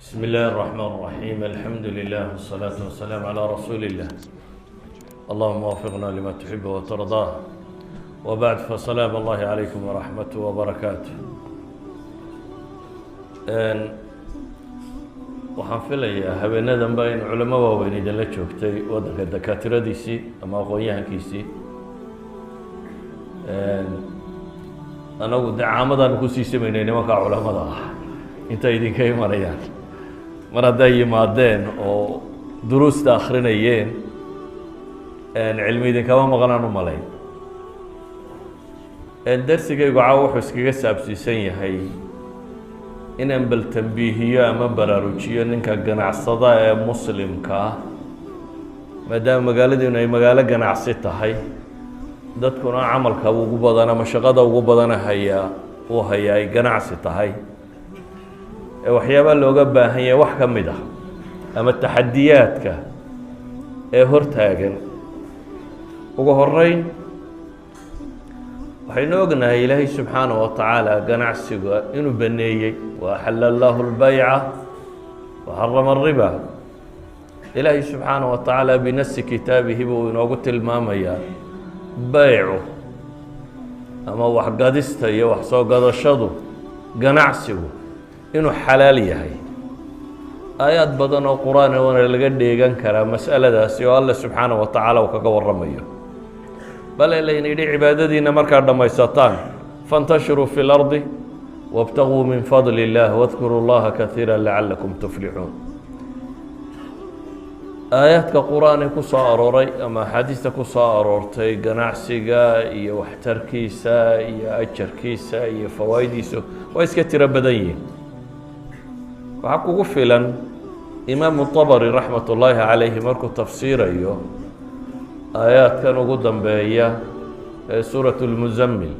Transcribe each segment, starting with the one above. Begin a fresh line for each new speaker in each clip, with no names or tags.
بسم الله الرحمن الرحيم، الحمد لله والصلاة والسلام على رسول الله. اللهم وفقنا لما تحب وترضاه. وبعد، فسلام الله عليكم ورحمته وبركاته. Waxaan filayaa habeenadan ba in culamo waaweyn idinla joogtay, waddanka dakaatiradiisii ama aqoon-yahankiisii. Anagu de caamadaanu kusii samaynay nimankaa culamada ah intay idinka imanayaan. Mar hadday yimaadeen oo duruusta akrinayeen, cilmi idinkama maqnaan u malayn. Darsigaygu caawa wuxuu iskaga saabsiisan yahay inaan bal tambiihiyo ama baraarujiyo ninka ganacsada ee muslimka ah, maadaama magaaladiinu ay magaalo ganacsi tahay, dadkuna camalka ugu badan ama shaqada ugu badana hayaa uu hayaa ay ganacsi tahay, ee waxyaabaa looga baahan yahay wax ka mid ah ama taxadiyaadka ee hortaagan. Ugu horeyn, waxaynu ognahay Ilaahay subxaanaه wa tacaala ganacsiga inuu baneeyey: وأxala allahu اlbayca وxarama الriba. Ilaahay subxaanaه wa tacaala binasi kitaabihi buu inoogu tilmaamayaa baycu ama waxgadista iyo wax soo gadashadu, ganacsigu inuu xalaal yahay. Aayaad badan oo qur-aan waana laga dheegan karaa mas'aladaasi oo Alle subxaanaه wa tacaala uu kaga waramayo. Bale layna yidhi: cibaadadiina markaad dhammaysataan, فانتشروا في الأرض وابتغوا من فضل الله واذكروا الله كثيرا لعلكم تفلحون. Aayaadka qur-aan ee ku soo arooray ama axaadiista ku soo aroortay ganacsiga iyo waxtarkiisa iyo ajarkiisa iyo fawaa'idiisu waa iska tiro badan yihiin. Waxaa kugu filan Imaamu طabari raxmat ullaahi calayhi markuu tafsiirayo aayaadkan ugu dambeeya ee suuraة اlmuzammil,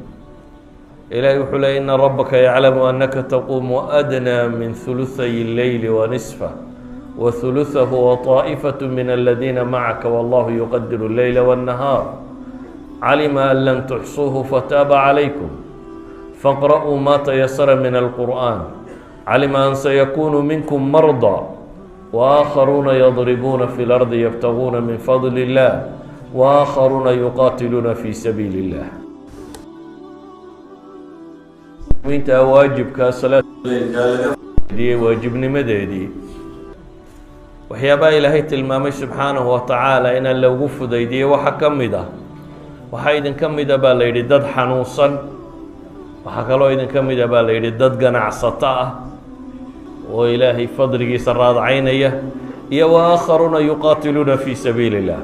Ilahay wuxuu leey: إن ربك يعلم أنك تقوم أدنى من ثلثي الليل ونصفه وثلثه وطائفة من الذين معك والله يقدر الليل والنهار علم أن لن تحصوه فتاب عليكم فاقرؤوا ما تيسر من القرآن علم أن سيكون منكم مرضى وآخرون يضربون في الأرض يبتغون من فضل الله وآخرون يقاتلون في سبيل الله. Intaa waajibkaa salaadiyey waajibnimadeedii, waxyaabaha Ilaahay tilmaamay subxaanahu wa tacaala inaan lagu fudaydiyey waxaa ka mid ah: waxaa idinka mida baa la yidhi dad xanuunsan, waxaa kaloo idinka mida baa la yidhi dad ganacsato ah oo Ilaahay fadligiisa raadcaynaya, iyo وآخرون يقاتلون في سبيل الله.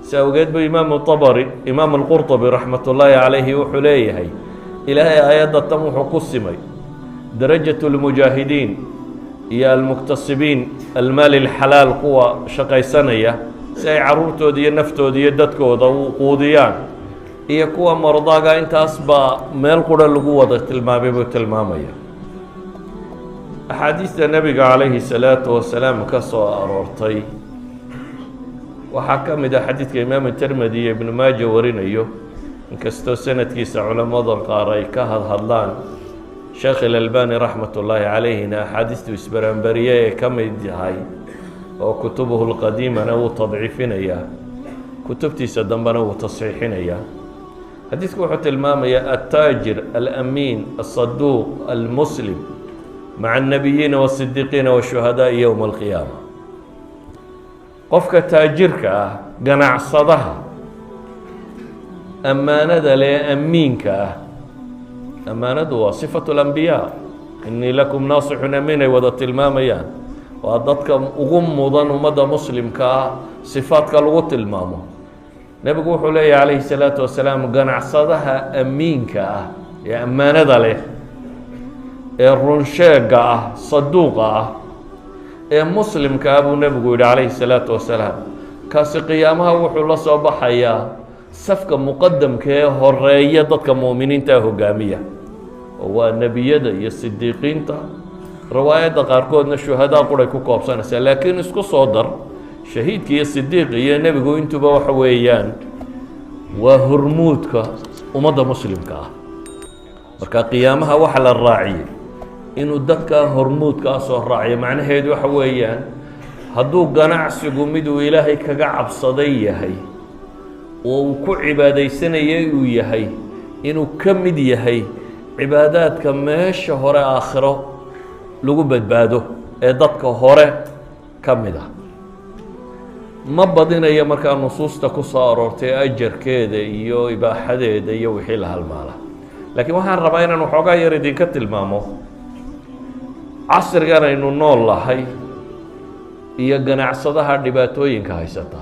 Si awgeed bu Imaamu Abari, Imaam Alqurطbi raxmat ullaahi calayhi wuxuu leeyahay: Ilaahay aayadda tan wuxuu ku simay درجة المجاهدين iyo المكتسبين المال الحلال, kuwa shaqaysanaya si ay caruurtooda iyo naftooda iyo dadkooda u quudiyaan, iyo kuwa mardaaga. Intaas baa meel qura lagu wada tilmaamay buu tilmaamaya. Axaadiista nebiga calayhi الsalaatu wasalaam ka soo aroortay waxaa ka mid ah xadiidka Imaam Termedi iyo Ibnu Maaja warinayo, inkastoo sanadkiisa culamada qaar ay ka hadhadlaan. Sheekh Ilalbani raxmat ullaahi calayhina axaadiistu isbaraanbariye ee ka mid yahay oo kutubuhu lqadiimana wuu tadciifinayaa, kutubtiisa dambena wuu tasxiixinayaa. Xadiidku wuxuu tilmaamayaa: التاجر الأمين الصدوق المسلم مع النبيين والصديقين والشهداء يوم القيامة. Qofka taajirka ah, ganacsadaha ammaanada lee, amiinka ah. Ammaanadu waa صفة الأنبياء, إني لكم ناصح أمين ay wada tilmaamayaan. Waa dadka ugu mudan ummadda muslimka ah sifaadka lagu tilmaamo. Nebigu wuxuu leeyahy calayhi الsalaatu wasalaam: ganacsadaha amiinka ah ee ammaanada leh ee runsheega ah, saduuqa ah ee muslimka ah, buu nebigu yihi calayhi الsalaatu wasalaam, kaasi qiyaamaha wuxuu la soo baxayaa safka muqadamka ee horeeya, dadka mu'miniinta hogaamiya, oo waa nebiyada iyo sidiiqiinta. Riwaayadda qaarkoodna shuhadaa quray ku koobsanaysaa, laakiin isku soo dar shahiidka iyo sidiiqa iyo nebigu, intuba waxa weeyaan waa hormuudka ummadda muslimka ah. Marka qiyaamaha waxa la raaciyey Inuu dadkaa hormuudkaa soo raaciyo macnaheedu waxa weeyaan, hadduu ganacsigu miduu Ilaahay kaga cabsaday yahay oo uu ku cibaadaysanayay uu yahay, inuu ka mid yahay cibaadaadka meesha hore aakhiro lagu badbaado ee dadka hore ka mid ah. Ma badinayo markaa nusuusta ku soo aroortay ajarkeeda iyo ibaaxadeeda iyo wixii la halmaala, laakiin waxaan rabaa inaan waxoogaa yar idinka tilmaamo casrigan aynu nool lahay iyo ganacsadaha dhibaatooyinka haysata.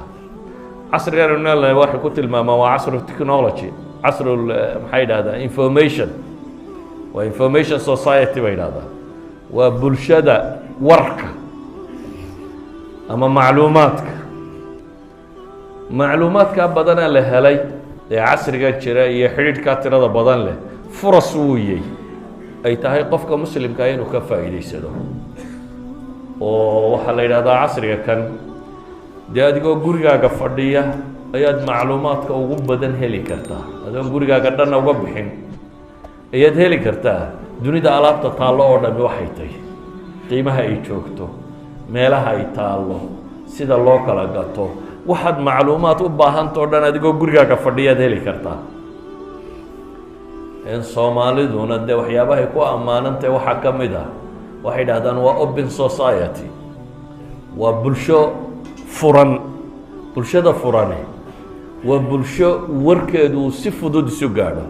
Casrigan aynu nool lahay waxay ku tilmaamaan waa casru technology, casru, maxay yidhahdaa, information, waa information society bay yidhahdaa, waa bulshada warka ama macluumaadka. Macluumaadkaa badanaa la helay ee casrigan jira iyo xidhiidhkaa tirada badan leh, furas wuuyey ay tahay qofka muslimkaa inuu ka faa'iidaysado. Oo waxaa la yidhahdaa casriga kan dee adigoo gurigaaga fadhiya ayaad macluumaadka ugu badan heli kartaa, adoon gurigaaga dhanna uga bixin ayaad heli kartaa dunida alaabta taallo oo dhami waxay tahay, qiimaha ay joogto, meelaha ay taallo, sida loo kala gato. Waxaad macluumaad u baahanta o dhan adigoo gurigaaga fadhiyaad heli kartaa. Soomaaliduna dee waxyaabahay ku ammaanantahay waxaa ka mid ah waxay idhahdaan waa open society, waa bulsho furan. Bulshada furane waa bulsho warkeedu uu si fudud isu gaadho.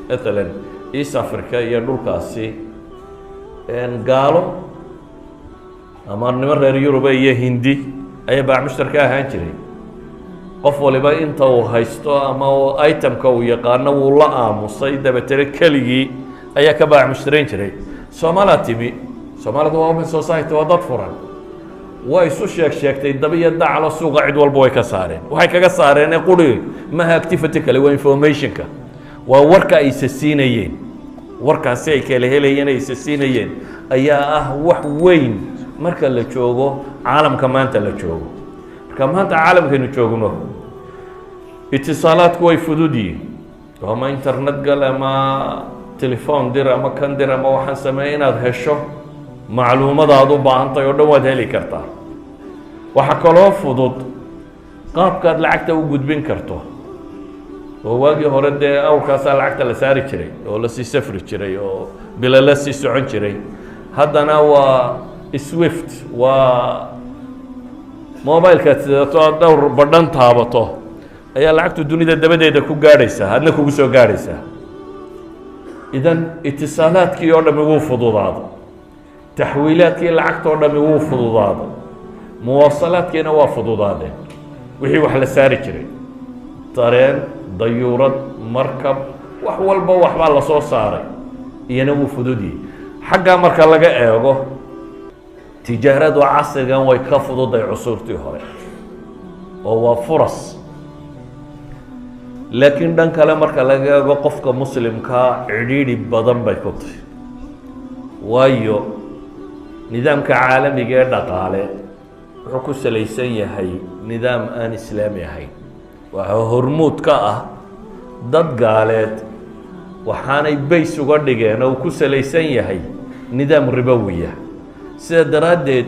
Maalan East Africa iyo dhulkaasi, gaalo ama niman reer Yuruba iyo Hindi ayaa baac mushtar ka ahaan jiray. Qof waliba inta uu haysto ama itemka uu yaqaano wuu la aamusay, dabeetana keligii ayaa ka baac mushtarayn jiray. Soomaalaa timi, Soomaalida waa open society, waa dad furan, waa isu sheeg sheegtay daba iyo daclo, suuqa cid walba way ka saareen. Waxay kaga saareen ee quri maha activity kale, waa informationka, waa warka ay isa siinayeen. Warkaasi ay kala helayeen, ay isa siinayeen, ayaa ah wax weyn marka la joogo caalamka maanta la joogo. Marka maanta caalamkaynu joogno, itisaalaadku way fudud yihiin, ama internet gal ama telefon dir ama kan dir ama waxaan sameeya, inaad hesho macluumada aad u baahantahay oo dhan waad heli kartaa. Waxaa kaloo fudud qaabkaad lacagta u gudbin karto, oo waagii hore dee awrkaasaa lacagta la saari jiray oo lasii safri jiray oo bila la sii socon jiray. Haddana waa SWIFT, waa mobilekaad sidato, aad dhowr badhan taabato ayaa lacagtu dunida dabadeeda ku gaadhaysaa, adna kugu soo gaadhaysaa. Idan itisaalaadkii oo dhami wuu fududaaday, taxwiilaadkii lacagta oo dhami wuu fududaaday, muwaasalaadkiina waa fududaadeen. Wixii wax la saari jiray, tareen, dayuurad, markab, wax walba waxbaa lasoo saaray, iyana wuu fududiyey. Xaggaa marka laga eego, tijaaradu casrigan way ka fududay cusuurtii hore oo waa furas. Laakiin dhan kale marka laga eego, qofka muslimkaa cidhiidhi badan bay ku tahy, waayo nidaamka caalamiga ee dhaqaale wuxuu ku salaysan yahay nidaam aan islaami ahayn. Waxaa hormuud ka ah dad gaaleed, waxaanay bays uga dhigeen oo uu ku salaysan yahay nidaam ribowiya. Sida daraaddeed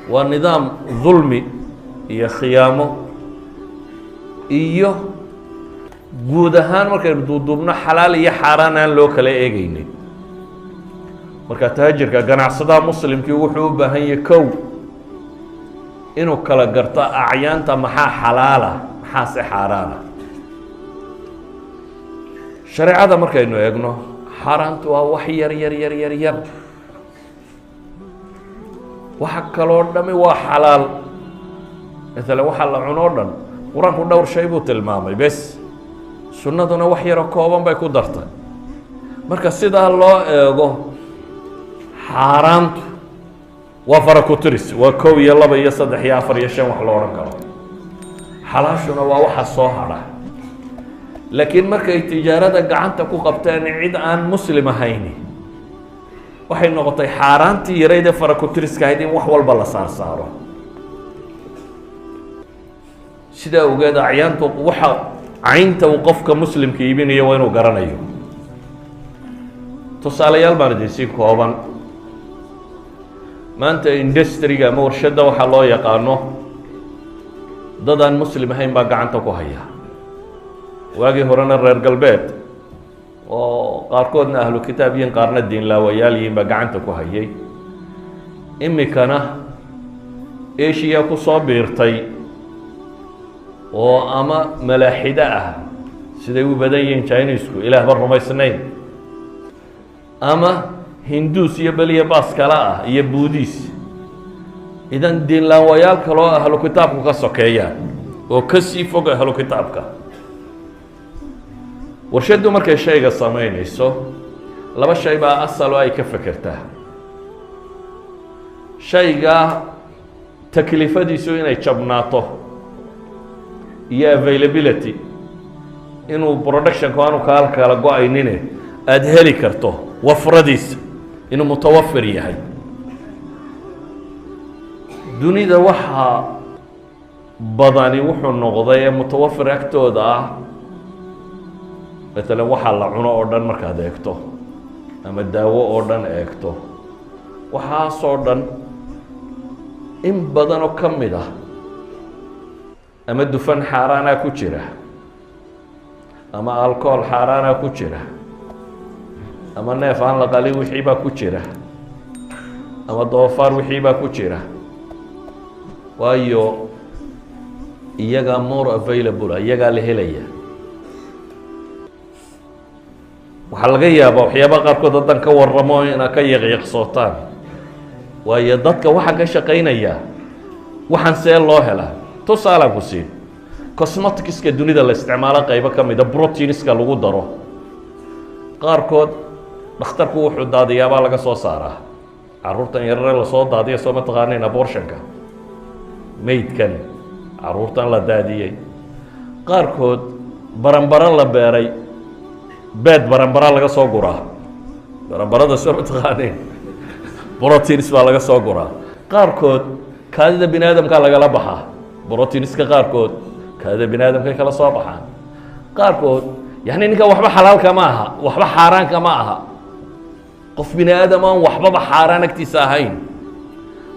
waa nidaam dulmi iyo khiyaamo iyo guud ahaan markaynu duuduubno xalaal iyo xaaraan aan loo kala eegeynin. Marka taajirka, ganacsadaha muslimkii wuxuu u baahan yahay kow inuu kala garto acyaanta, maxaa xalaala, maxaase xaaraana. Shareecada markaynu eegno, xaaraantu waa wax yar yar yar yar yar, waxa kaloo dhami waa xalaal. Maalan waxaa la cuno o dhan, Qur-aanku dhowr shay buu tilmaamay bes, sunnaduna wax yaroo kooban bay ku dartay. Marka sidaa loo eego, xaaraantu waa faraku-tiris, waa kow iyo laba iyo saddex iyo afar iyo shan wax lo odhan karo. Xalaashuna waa waxa soo hadha. Laakiin markay tijaarada gacanta ku qabteen cid aan muslim ahayni, waxay noqotay xaaraantii yarayd ee farakutiriska ahayd in wax walba la saar saaro. Sidaa ogeed, acyaantu waxa caynta uu qofka muslimka iibinayo waa inuu garanayo. Tusaalayaal baan idin sii kooban. Maanta industry-ga ama warshadda waxaa loo yaqaano dad aan Muslim ahayn baa gacanta ku haya. Waagii horena reer galbeed oo qaarkoodna ahlu kitaab yihiin, qaarna diinlaawayaal yihiin baa gacanta ku hayay. Imikana Asia ku soo biirtay oo ama malaaxido ah, siday u badan yihiin Chinesku, Ilaahba rumaysnayn, ama Hinduus iyo beliya baas kale ah iyo Buudhiis. Idan diinlaawayaal kaloo ahlu kitaabku ka sokeeyaan oo ka sii fog ahlu kitaabka. Warshaddu markay shayga samaynayso, laba shay baa asal oo ay ka fekertaa: shayga taklifadiisu inay jabnaato iyo availability, inuu productionku aanu kaa kala go-aynine aada heli karto, wafradiisa inuu mutawafir yahay. Dunida waxaa badani wuxuu noqday ee mutawafir agtooda ah, matalan waxaa la cuno oo dhan markaad eegto ama daawo oo dhan eegto, waxaasoo dhan in badan oo ka mid ah ama dufan xaaraana ku jira, ama alcohol xaaraana ku jira, ama neef aan la qalin wixii baa ku jira, ama doofaar wixii baa ku jira, waayo iyagaa more available, iyagaa la helaya. Waxaa laga yaabaa waxyaabaha qaarkood haddaan ka waramo inaad ka yaqyaqsootaan, waayo dadka waxaan ka shaqaynaya waxaan see loo helaa. Tusaalaan ku siin: cosmeticska dunida la isticmaalo qaybo ka mida proteinska lagu daro qaarkood dhakhtarku wuxuu daadiyaabaa laga soo saaraa. Carruurtan yarare lasoo daadiya, soo ma taqaanayn abortionka, maydkan carruurtan la daadiyey qaarkood, baranbaro la beeray, beed baranbara laga soo guraa. Baranbarada soo ma taqaanayn? Proteins baa laga soo guraa. Qaarkood kaadida bini aadamkaa lagala baxaa. Proteinska qaarkood kaadida bini aadamkay kala soo baxaan qaarkood. Yani ninkan waxba xalaalka ma aha, waxba xaaraanka ma aha. Qof bini aadam aan waxbaba xaaraan agtiisa ahayn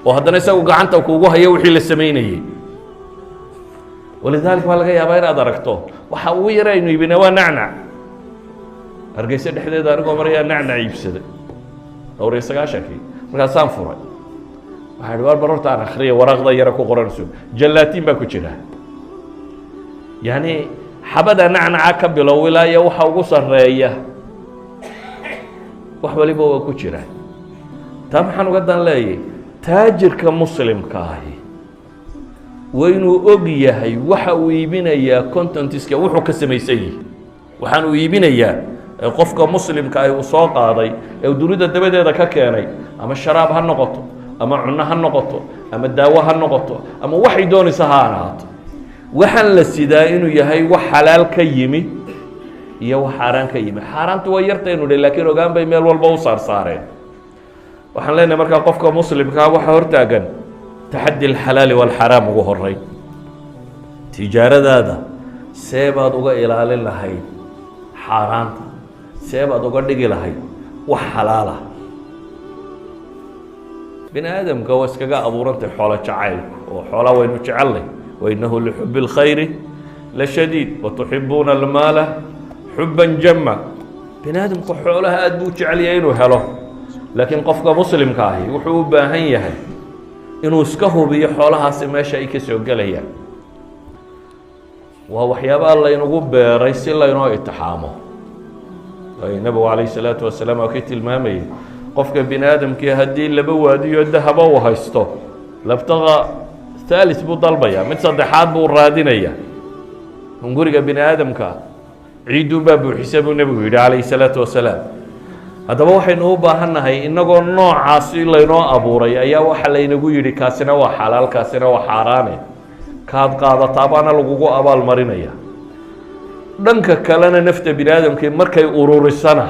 oo haddana isagu gacanta kuugu hayo wixii la samaynayey. Walidaalika baa laga yaabaa inaad aragto waxa ugu yara aynu iibinaa waa nacnac. Hargeysa dhexdeeda anigoo marayaa nacnac iibsaday dhowr iyo sagaashankii. Markaasaan furay, waxaa ihi, war bar horta aan akhriya waraaqda yara ku qoranayso. Gelatin baa ku jira. Yani xabada nacnaca ka bilow ilaa iyo waxa ugu sarreeya, wax waliba waa ku jira. Taa maxaan uga dan leeyay? Taajirka Muslimka ahi waa inuu og yahay waxa uu iibinayaa contentska wuxuu ka samaysan yihi. Waxaan uu iibinayaa ee qofka Muslimka ahi uu soo qaaday ee uu dunida dabadeeda ka keenay, ama sharaab ha noqoto, ama cunno ha noqoto, ama daawo ha noqoto, ama waxay doonaysa ha ahaato, waxaan la sidaa inuu yahay wax xalaal ka yimi iyo wax xaaraan ka yimi. Xaaraantu waa yartaynu dhi, laakiin ogaan bay meel walba u saar saareen. Waxaan leenahay markaa qofka Muslimkaa waxaa hortaagan taxaddi alxalaali walxaraam. Ugu horeyn, tijaaradaada see baad uga ilaalin lahayd xaaraanta? See baad uga dhigi lahayd wax xalaala? Bini aadamka waa iskaga abuurantay xoolo jacaylku, oo xoolaa waynu jecelnay. وإنه لحب الخير لشديد وتحبون المال حبا جما. Bini aadamku xoolaha aad buu jecel yahay inuu helo, laakiin qofka Muslimka ahi wuxuu u baahan yahay inuu iska hubiyo xoolahaasi meesha ay ka soo gelayaan. Waa waxyaabaha laynagu beeray si laynoo itixaamo. Waayo Nebigu calayh isalaatu wasalaam waa kii tilmaamayay qofka bini aadamkii haddii laba waadiyo dahaba uu haysto, لابتغى ثالث buu dalbayaa, mid saddexaad buu raadinaya. Hunguriga bini aadamka ciidduunbaa buuxisa, buu Nebigu yidhi calayhi salaatu wasalaam. Haddaba waxaynu u baahan nahay, innagoo noocaasi laynoo abuuray ayaa waxa laynagu yidhi kaasina waa xalaal, kaasina waa xaaraane, kaad qaadataa baana lagugu abaal marinaya. Dhanka kalena nafta bini aadamkii markay ururisana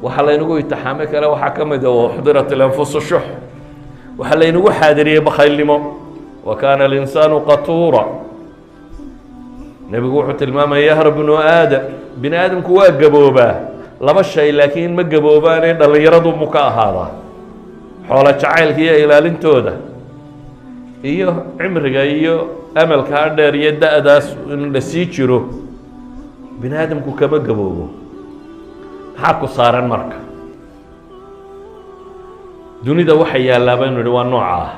waxaa laynagu itixaamay kale waxaa ka mid a وأحضرت الأنفس الشح. Waxaa laynagu xaadiriyey bakhaylnimo. وكان الإنسان قتورا. Nebigu wuxuu tilmaamaya يهرم ابن آدم, bini aadamku waa gaboobaa. Laba shay laakiin ma gaboobaane, dhallinyaradu mu ka ahaadaa: xoolo jacaylka iyo ilaalintooda, iyo cimriga iyo amalkaa dheer iyo da-daas in la sii jiro. Bini aadamku kama gaboobo. Maxaa ku saaran marka? Dunida waxa yaallaa baynu idhi waa nooca ah.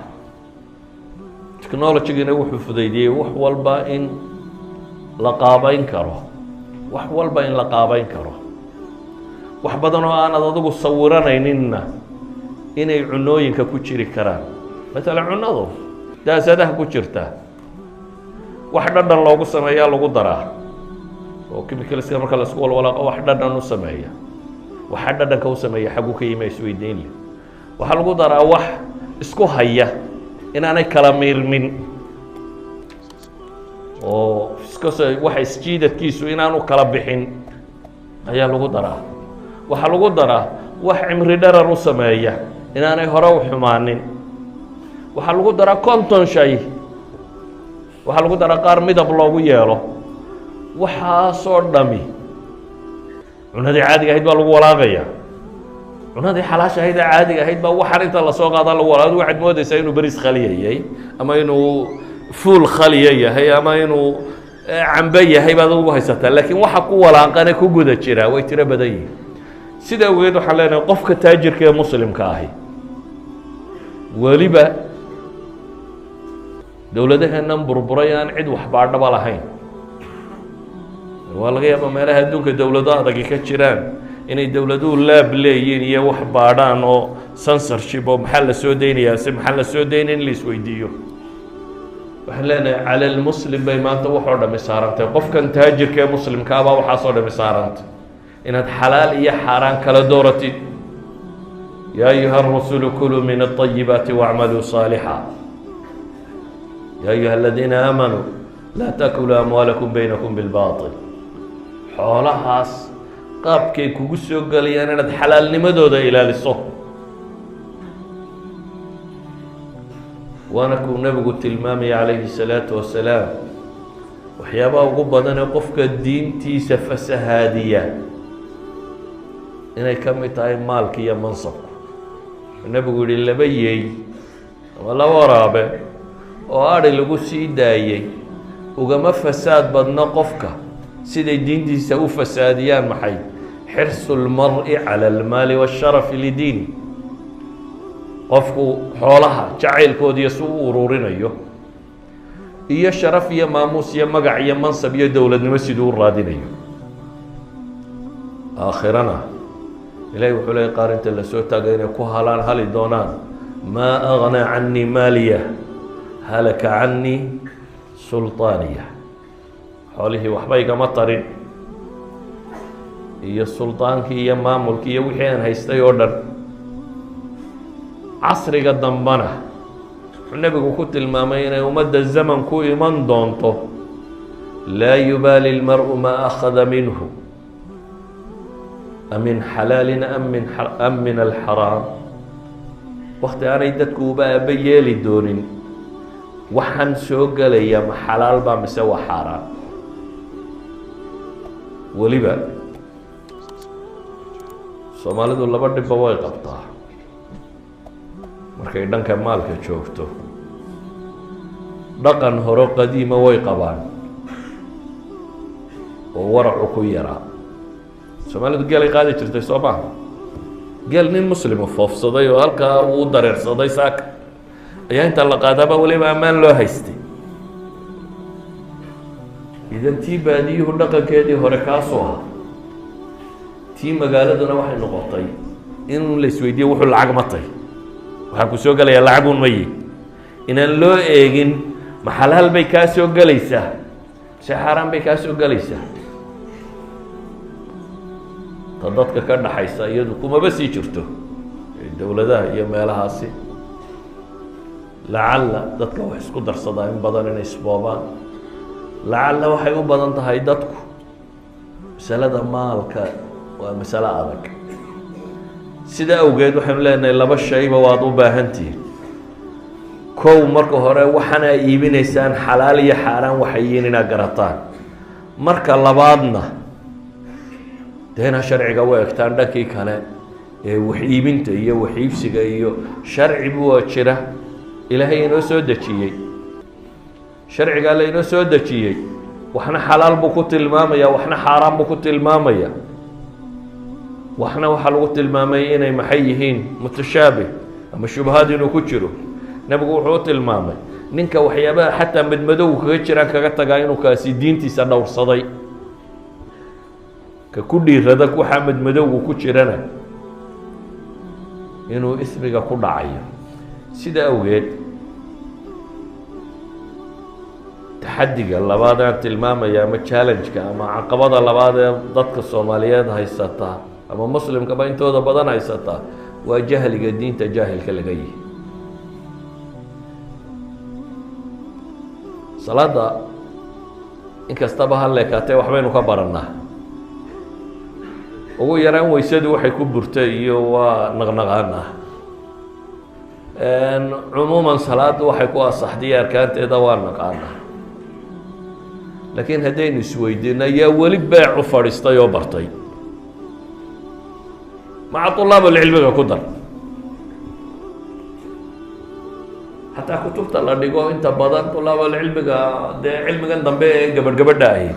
Technology-gina wuxuu fudaydiyey wax walba in la qaabayn karo, wax walba in la qaabayn karo, wax badan oo aanad adigu sawiranayninna inay cunooyinka ku jiri karaan. Matalan, cunadu daasadaha ku jirta wax dhadhan loogu sameeyaa lagu daraa, oo chemicals-ka marka laisku walwalaaqo wax dhadhan u sameeya. Waxa dhadhanka u sameeya xaggu ka yimi, isweydiin leh. Waxaa lagu daraa wax isku haya inaanay kala miirmin, oo iskasoo waxa isjiidadkiisu inaanu kala bixin ayaa lagu daraa. Waxaa lagu daraa wax cimri dharar u sameeya, inaanay hore u xumaanin. Waxaa lagu daraa 50 shay. Waxaa lagu daraa qaar midab loogu yeelo. Waxaasoo dhami cunadii caadiga ahayd baa lagu walaaqaya. Cunadii xalaasha ahayd ee caadiga ahayd baa waxaan inta lasoo qaadaa lagu walaaq. Waxaad moodaysaa inuu beriis khaliyayay, ama inuu fuul khaliya yahay, ama inuu cambe yahay baad ugu haysataa, laakiin waxa ku walaaqane ku guda jiraa way tiro badan yihin. Sida awgeed waxaan leenahay, qofka taajirka ee muslimka ahi, weliba dowladaheennan burburay aan cid waxbaadhaba lahayn, waa laga yaaba meelaha adduunka dowlado adagi ka jiraan inay dowladuhu laab leeyihiin iyo wax baadhaan oo censorship, oo maxaa la soo deynayaa, se maxaa la soo daynaya in la isweydiiyo. Waxaan leenahay, cala lmuslim bay maanta waxoo dhami saarantay. Qofkan taajirka ee muslimkaabaa waxaasoo dhami saarantay inaad xalaal iyo xaaraan kala dooratid. يا أيها الرسل كلوا من الطيبات واعملوا صالحا. يا أيها الذين آمنوا لا تأكلوا أموالكم بينكم بالباطل. Xoolahaas qaabkay kugu soo gelayaan inaad xalaalnimadooda ilaaliso, waana kuu nebigu tilmaamaya calayhi الsalaatu wasalaam waxyaabaha ugu badan ee qofka diintiisa fasahaadiya inay ka mid tahay maalka iyo mansabku. Wuxuu nebigu yihi, laba yey ama laba waraabe oo adhi lagu sii daayey ugama fasaad badno qofka siday diintiisa u fasaadiyaan. Maxay? حرص المرء على المال والشرف لدينه. Qofku xoolaha jacaylkoodiiyo si u ururinayo, iyo sharaf iyo maamuus iyo magac iyo mansab iyo dowladnimo siduu u raadinayo. Aakhirana ilahi wuxuu leeyay, qaar inta lasoo taagay inay ku halaan hali doonaan: ما أغنى عني ماليه هلك عني سلطانيه. Xoolihii waxba igama tarin, iyo sultaankii iyo maamulkii iyo wixii aan haystay oo dhan. Casriga dambana wuxuu nebigu ku tilmaamay inay ummadda zaman ku iman doonto لا يبالي المرء ما أخذ منه أمن حلال أم من الحرام. Wakti aanay dadku uba aaba yeeli doonin waxaan soo gelaya ma xalaal baa mise waa xaaraan. Weliba Soomaalidu laba dhibba way qabtaa markay dhanka maalka joogto. Dhaqan horo qadiima way qabaan oo waracu ku yaraa. Soomaalidu geelay qaadi jirtay, soo maha? Geel nin muslima foofsaday oo halkaa uu dareersaday saaka ayaa inta la qaadaaba weliba ammaan loo haystay. Idan tii baadiyuhu dhaqankeedii hore kaasuu ahaa, tii magaaladuna waxay noqotay in la isweydiiyo wuxuu lacag matay, waxaa ku soo gelayaa lacagun mayi, inaan loo eegin ma xalaal bay kaa soo gelaysaa mise xaaraan bay kaa soo gelaysaa. Ta dadka ka dhaxaysa iyadu kumaba sii jirto dowladaha iyo meelahaasi. Lacalla dadka wax isku darsadaa in badan inay isboobaan, lacalla waxay u badan tahay dadku. Masalada maalka waa masalo adag. Sida awgeed waxaynu leenahay, laba shayba waad u baahan tihiin. Kow, marka hore waxaana iibinaysaan xalaal iyo xaaraan waxay yihiin inaad garataan. Marka labaadna Deena sharciga u egtaan dhankii kale ee wax iibinta iyo wax iibsiga iyo sharci buu jira Ilaahay inoo soo dejiyey, sharcigaa la inoo soo dejiyey waxna xalaal buu ku tilmaamaya, waxna xaaraan buu ku tilmaamaya, waxna waxaa lagu tilmaamay inay maxay yihiin mutashaabih ama shubahaad inuu ku jiro. Nebigu wuxuu u tilmaamay ninka waxyaabaha xataa madmadowga kaga jiraan kaga tagaa inuu kaasi diintiisa dhowrsaday, ka ku dhiirada waxaa madmadowgu ku jirana inuu ismiga ku dhacayo. Sida awgeed taxadiga labaad aan tilmaamaya ama challenge-ka ama caqabada labaad ee dadka Soomaaliyeed haysata ama muslimkaba intooda badan haysata waa jahliga diinta jaahilka laga yihi. Salaada inkastaba ha leekaatee waxbaynu ka barannaa, ugu yaraan weysadu waxay ku burtay iyo waa naqnaqaana. Cumuuman salaaddu waxay ku asaxday arkaanteeda waa naqaanaa, laakiin haddaynu isweydiino yaa weli beec u fadhiistay oo bartay maca tulaabulcilmiga ku dar, xataa kutubta la dhigo inta badan tulaabulcilmiga dee cilmigan dambe ee gabadh gabadha ahi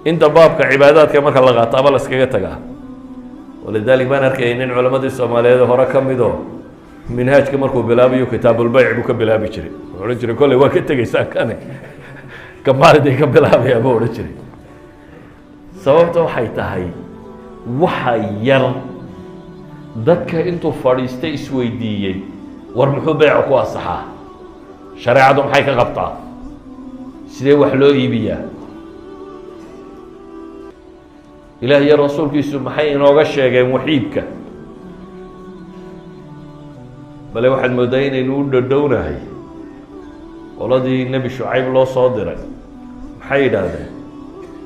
inta baabka cibaadaadka marka la qaato ama la iskaga tagaa. Walidalik baan arkayay nin culamadii Soomaaliyeed hore ka midoo minhaajka markuu bilaabayo kitaabulbayc buu ka bilaabi jiray, wuxuu odhan jiray kolley waa ka tegeysaan kane kamaaliday ka bilaabayaa buu odhan jiray. Sababta waxay tahay waxa yar dadka intuu fadhiistay isweydiiyey war muxuu beecu ku asaxaa, shareecadu maxay ka qabtaa, sidee wax loo iibiyaa, Ilaah iyo rasuulkiisu maxay inooga sheegeen waxiibka. Bale waxaad mooddaa inaynu u dhodhownahay qoladii Nebi Shucayb loo soo diray. Maxay yidhaahdeen?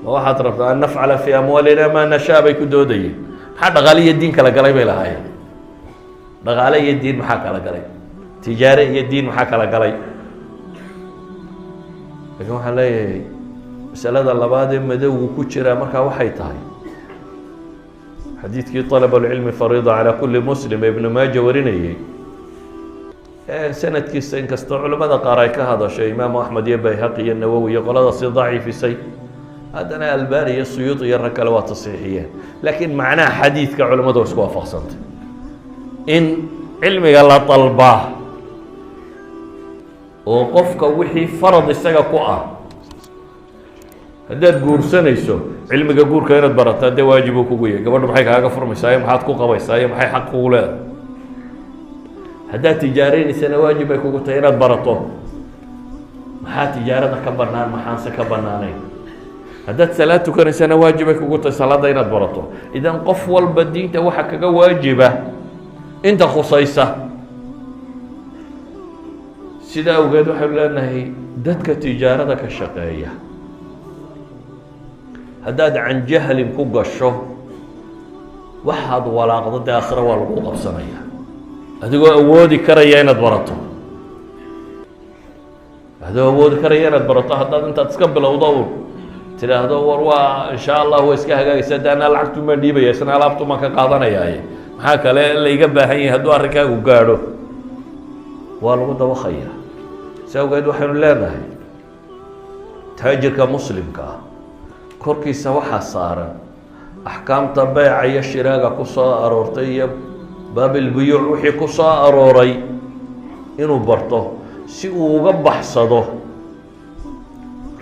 Ma waxaad rabtaa an nafcala fii amwaalina maa nashaa bay ku doodayeen. Maxaa dhaqaale iyo diin kala galay bay lahaayeen? Dhaqaale iyo diin maxaa kala galay? Tijaare iyo diin maxaa kala galay? Lakiin waxaan leeyahay masalada labaad ee madowgu ku jiraa markaa waxay tahay xadiidkii طalab alcilmi fariida calى kuli muslim ee Ibnu Maaja warinayey sanadkiisa, inkastoo culamada qaar ay ka hadashay, Imaamu Axmed iyo Bayhaqi iyo Nawowi iyo qoladaasi daciifisay, haddana Albani iyo Suyuud iyo rag kale waa tasiixiyeen, laakiin macnaha xadiidka culamadu waa isku waafaqsantay in cilmiga la dalbaa oo qofka wixii farad isaga ku ah. Haddaad guursanayso cilmiga guurka inaad barataa dee waajib uu kugu yahay. Gabadhu maxay kaaga furmaysaa iyo maxaad ku qabaysaa iyo maxay xaq kugu leedahay? Haddaad tijaaraynaysana waajib bay kugu tahay inaad barato maxaa tijaarada ka banaan, maxaanse ka banaanayn. Haddaad salaad tukanaysana waajib bay kugu tahay salaadda inaad barato. Idan qof walba diinta waxa kaga waajiba inta khusaysa. Sida awgeed waxaynu leenahay dadka tijaarada ka shaqeeya, haddaad can jahlin ku gasho waxaad walaaqdo dee aakhira waa lagu qabsanaya, adigoo awoodi karaya inaad barato, adigoo awoodi karaya inaad barato. Haddaad intaad iska bilowdo un tidhaahdo war waa insha Allah waa iska hagaagaysa, de anaa lacagtumaan dhiibaya isna alaabtumaan ka qaadanayaaye, maxaa kale layga baahan yahay? Hadduu arrinkaagu gaadho waa lagu dabaqayaa. Si awgeed waxaynu leenahay taajirka muslimka ah korkiisa waxaa saaran axkaamta beyca iyo shiraaga ku soo aroortay iyo baabilbuyuuc wixii ku soo arooray inuu barto si uu uga baxsado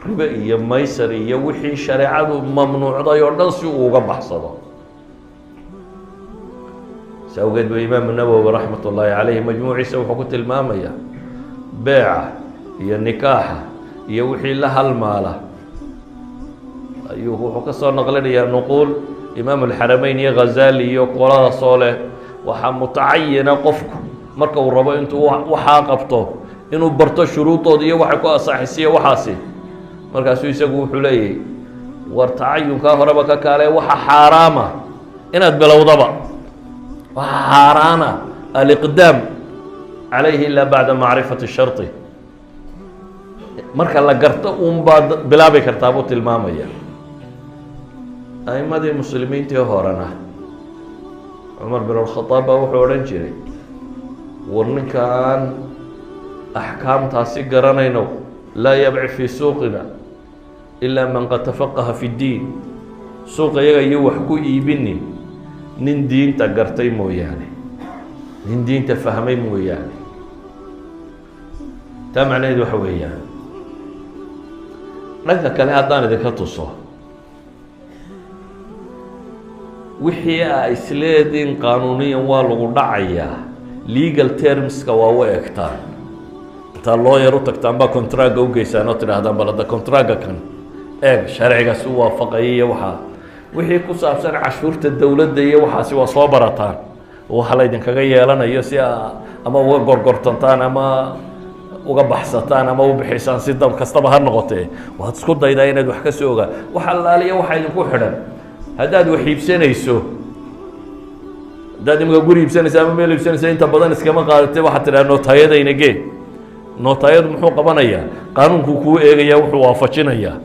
ribe iyo maysar iyo wixii shareecadu mamnuucday oo dhan, si uu uga baxsado. Si awgeed ba Imaamu Nawowi raxmat ullaahi caleyhi majmuuciisa wuxuu ku tilmaamayaa beeca iyo nikaaxa iyo wixii la halmaala. Ayuu wuxuu ka soo naqlinayaa nuquul Imaam alxarameyn iyo Khazali iyo qoladaasoo leh waxaa mutacayina qofku marka uu rabo intuu waxaa qabto inuu barto shuruudooda iyo waxay ku asaxisiyo waxaasi. Markaasuu isagu wuxuu leeyahy war tacayunkaa horeba ka kaale, waxa xaaraama inaad bilowdaba, waxa xaaraana aliqdaam calayhi ilaa bacda macrifati sharti, marka la garto un baad bilaabi kartaa buu tilmaamaya. A'imadii muslimiintii horena Cumar bin Alkhadaab baa wuxuu odhan jiray, war ninkaan axkaamtaasi garanayno, laa yabci fii suuqina ilaa man qad tafaqaha fi ddiin, suuqa iyaga iyo wax ku iibinin nin diinta gartay mooyaane, nin diinta fahmay mooyaane. Taa macnaheedu waxa weeyaan, dhanka kale haddaan idinka tuso, wixii a isleediin qaanuuniyan waa lagu dhacayaa, legal termska waa u egtaan, intaa lawyer u tagtaan baa contractga u geysaan oo tidhaahdaan, bal hadda contractga kan eeg, sharcigaas u waafaqaya. Iyo waxaa wixii ku saabsan cashuurta dowladda iyo waxaasi waa soo barataan, waxa la idinkaga yeelanayo si a ama uga gorgortantaan ama uga baxsataan ama u bixisaan, si dab kastaba ha noqotee, waad isku daydaa inaad wax ka soo ogaa. Wax allaaliya waxa idinku xidhan, haddaad wax iibsanayso, haddaad imika guri iibsanaysa ama meel iibsanaysa, inta badan iskama qaadatay, waxaad tidhaha nootayadayna gee. Nootayadu muxuu qabanayaa? Qaanuunkuu kuu eegaya, wuxuu waafajinayaa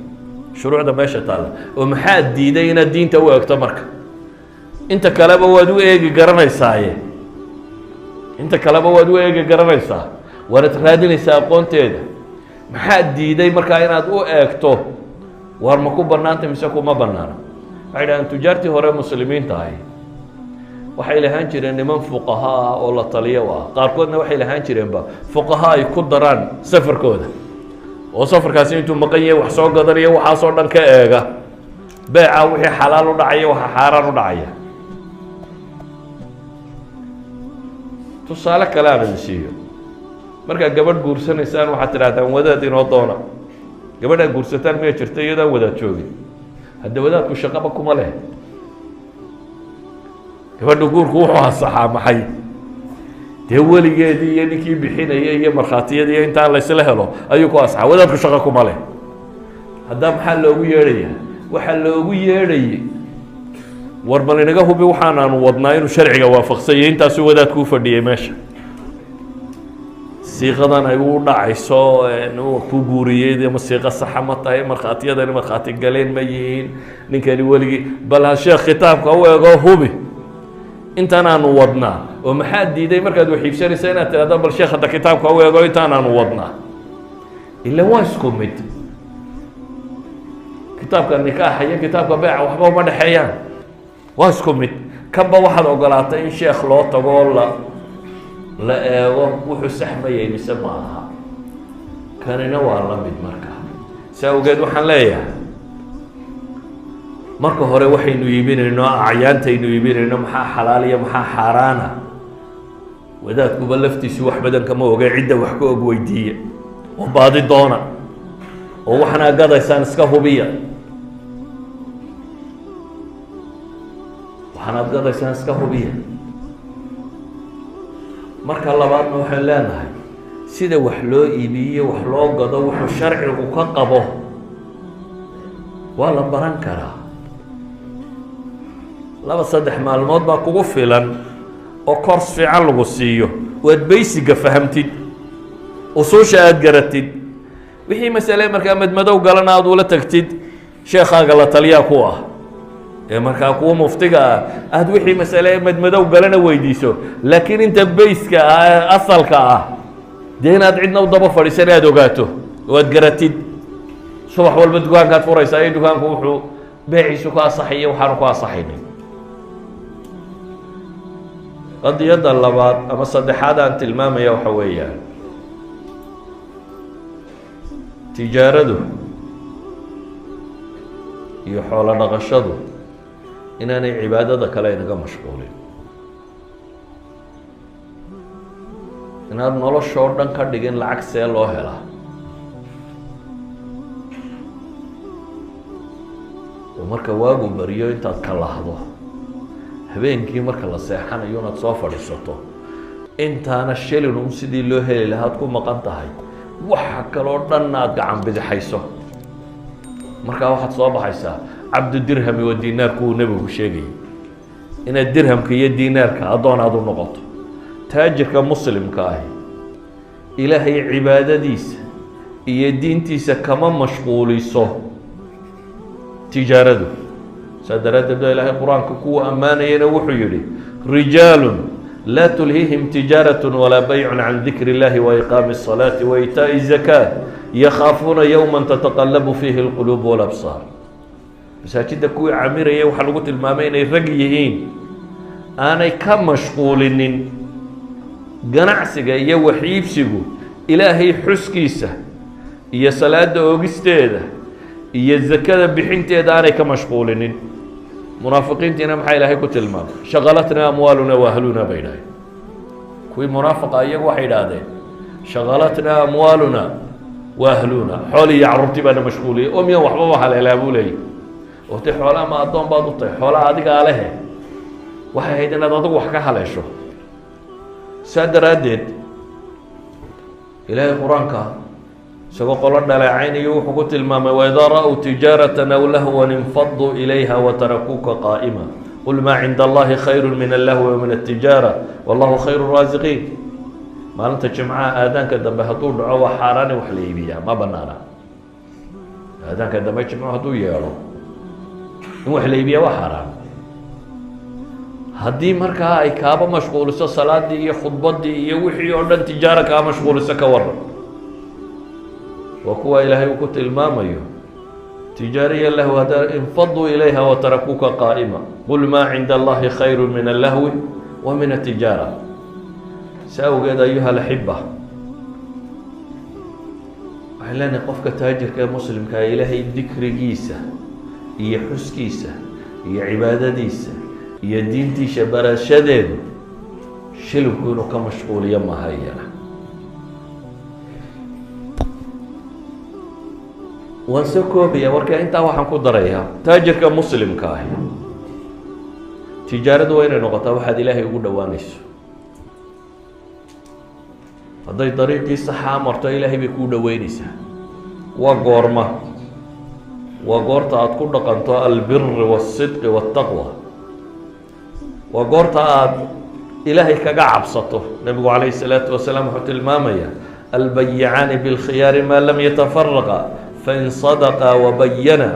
shuruucda meesha taalla. Oo maxaad diiday inaad diinta u eegto? Marka inta kaleba waad u eegi garanaysaaye, inta kaleba waad u eegi garanaysaa, waanad raadinaysaa aqoonteeda. Maxaad diiday markaa inaad u eegto, waar ma ku bannaanta mise kuma bannaana? Waxay dhahaan tujaartii hore muslimiinta ahi waxay lahaan jireen niman fuqaha ah oo la taliyo ah. Qaarkoodna waxay lahaan jireenba fuqaha ay ku daraan safarkooda, oo safarkaasi intuu maqan yahay wax soo gadanayo, waxaasoo dhan ka eega beeca, wixii xalaal u dhacaya, waxa xaaraan u dhacaya. Tusaale kale aan idin siiyo: markaa gabadh guursanaysaan, waxaad tidhahdaan wadaad inoo doona. Gabadhaad guursataan miya jirta iyadaan wadaad joogin? Hadda wadaadku shaqaba kuma leh gabadha. Guurku wuxuu ansaxaa maxay? Dee weligeedii iyo ninkii bixinaya iyo markhaatiyadii iyo intaan laysla helo ayuu ku ansaxaa. Wadaadku shaqo kuma leh. Haddaa maxaa loogu yeedhayaa? Waxaa loogu yeedhayay, war bal inaga hubi waxaanaanu wadnaa inuu sharciga waafaqsanyay. Intaasuu wadaadku u fadhiyey meesha. Siiqadan ay u dhacayso ku guuriyey ama siiqo saxa ma tahay? Markhaatiyadani markhaati galeen ma yihiin? Ninkani weligii, bal ha sheekh kitaabka u ego, hubi intaan aanu wadnaa. Oo maxaa diiday markaad wax iibsanaysa inaad tidhahdo, bal sheekh hadda kitaabka u ego intaan aanu wadnaa? Ila waa isku mid, kitaabka nikaaxa iyo kitaabka beeca waxba uma dhexeeyaan, waa isku mid. Kanba waxaad ogolaatay in sheekh loo tago oo la eego wuxuu saxmayay mise ma aha. Kanina waa la mid. Marka si awgeed waxaan leeyahay, marka hore waxaynu iibinayno, acyaantaynu iibinayno, maxaa xalaal iyo maxaa xaaraana? Wadaadkuba laftiisu wax badan kama oge, cidda wax ka og weydiiya oo baadi doona, oo waxanaa gadaysaan iska hubiya, waxaanaad gadaysaan iska hubiya. Marka labaadna waxaan leenahay, sida wax loo iibiyo, wax loo gado, wuxuu sharcigu ka qabo waa la baran karaa. 2-3 maalmood baa kugu filan oo course fiican lagu siiyo, waad basicga fahamtid, usuusha aada garatid, wixii masale markaa madmadow galana aad ula tagtid sheekhaaga la taliyaa ku ah ee markaa kuwa muftiga ah, aada wixii masale madmadow galana weydiiso. Laakiin inta basicka ah ee asalka ah, dee inaad cidna u daba fadhiisan, aada ogaato oo aad garatid. Subax walba dukaankaad furaysaa iyo dukaanku wuxuu beeciisu ku asaxayo, waxaanu ku asaxaynin. Qadiyadda labaad ama saddexaad aan tilmaamaya waxa weeyaan, tijaaradu iyo xoolo dhaqashadu inaanay cibaadada kale inaga mashquulin, inaad noloshoo dhan ka dhigin lacag see loo helaa, oo marka waagu bariyo intaad kalahdo, habeenkii marka la seexanayo inaad soo fadhiisato, intaana shilin un sidii loo heli lahaad ku maqan tahay, waxa kaloo dhanna aada gacan bidixayso. Markaa waxaad soo baxaysaa cabdu dirhami wa dinaarku uu nebigu sheegayay, inaad dirhamka iyo dinaarka addoon aada u noqoto. Taajirka muslimka ahi Ilaahay cibaadadiisa iyo diintiisa kama mashquuliso tijaaradu. Saa daraaddeed baa Ilaahay Qur-aanka kuwa ammaanayana wuxuu yihi: رجال لا تلهيهم تجارة ولا بيع عن ذكر الله وإقام الصلاة وإيتاء الزكاة يخافون يوما تتقلب فيه القلوب والأبصار. Masaajidda kuwii camirayay waxaa lagu tilmaamay inay rag yihiin aanay ka mashquulinin ganacsiga iyo waxiibsigu Ilaahay xuskiisa iyo salaada oogisteeda iyo zakada bixinteeda aanay ka mashquulinin. Munaafiqiintiina maxaa Ilaahay ku tilmaamay? شغلتنا أموالنا وأهلنا bay idhahdeen. Kuwii munaafiqa iyagu waxay idhaahdeen شغلتنا أموالنا وأهلنا, xool iyo carruurtii baana mashquuliyey oo miyaan waxbaba haleelaa, buu leeyay. Ote xoolaa ma addoon baad u tahay? Xoolaa adigaa lehe, waxay ahayd inaad adigu wax ka haleesho. Saa daraaddeed Ilaahay Qur-aanka isagoo qolo dhaleecaynayo wuxuu ku tilmaamay: وإذا رأوا تجارة أو لهوا انفضوا إليها وتركوك قائما قل ما عند الله خير من اللهو ومن التجارة والله خير الرازقين. Maalinta Jimcaha aadaanka dambe hadduu dhaco waa xaaraani wax la iibiyaa, ma banaana. Aadaanka dambe Jimco hadduu yeedho in wax la iibiyaa waa xaaraan. Haddii markaa ay kaaba mashquuliso salaadii iyo khudbaddii iyo wixii oo dhan, tijaara kaa mashquuliso, ka waran? Waa kuwa Ilaahay uu ku tilmaamayo tijaariya lahw hadda انفضوا إليها وتركوك قائما قل ما عند الله خير من اللهو ومن التجارة. Si awgeed, أيها الأحبة, waxay leenahay qofka taajirka ee muslimkaa Ilaahay dikrigiisa iyo xuskiisa iyo cibaadadiisa iyo diintiisa barashadeedu shilinku inuu ka mashquuliyo maaha iyana. Waan soo koobaya marka intaa waxaan ku darayaa, taajirka muslimka ahi tijaaradu waa inay noqotaa waxaad Ilaahay ugu dhowaanayso. Hadday dariiqii saxaa marto, Ilaahay bay kuu dhoweyneysaa. Waa goorma? Waa goorta aada ku dhaqanto البر والصدق والتقوى. Waa goorta aada Ilaahay kaga cabsato. Nebigu calayhi الsalaatu wasalaam wuxuu tilmaamayaa: البيعان بالخيار ما لم يتفرقا، فإن صدقا وبينا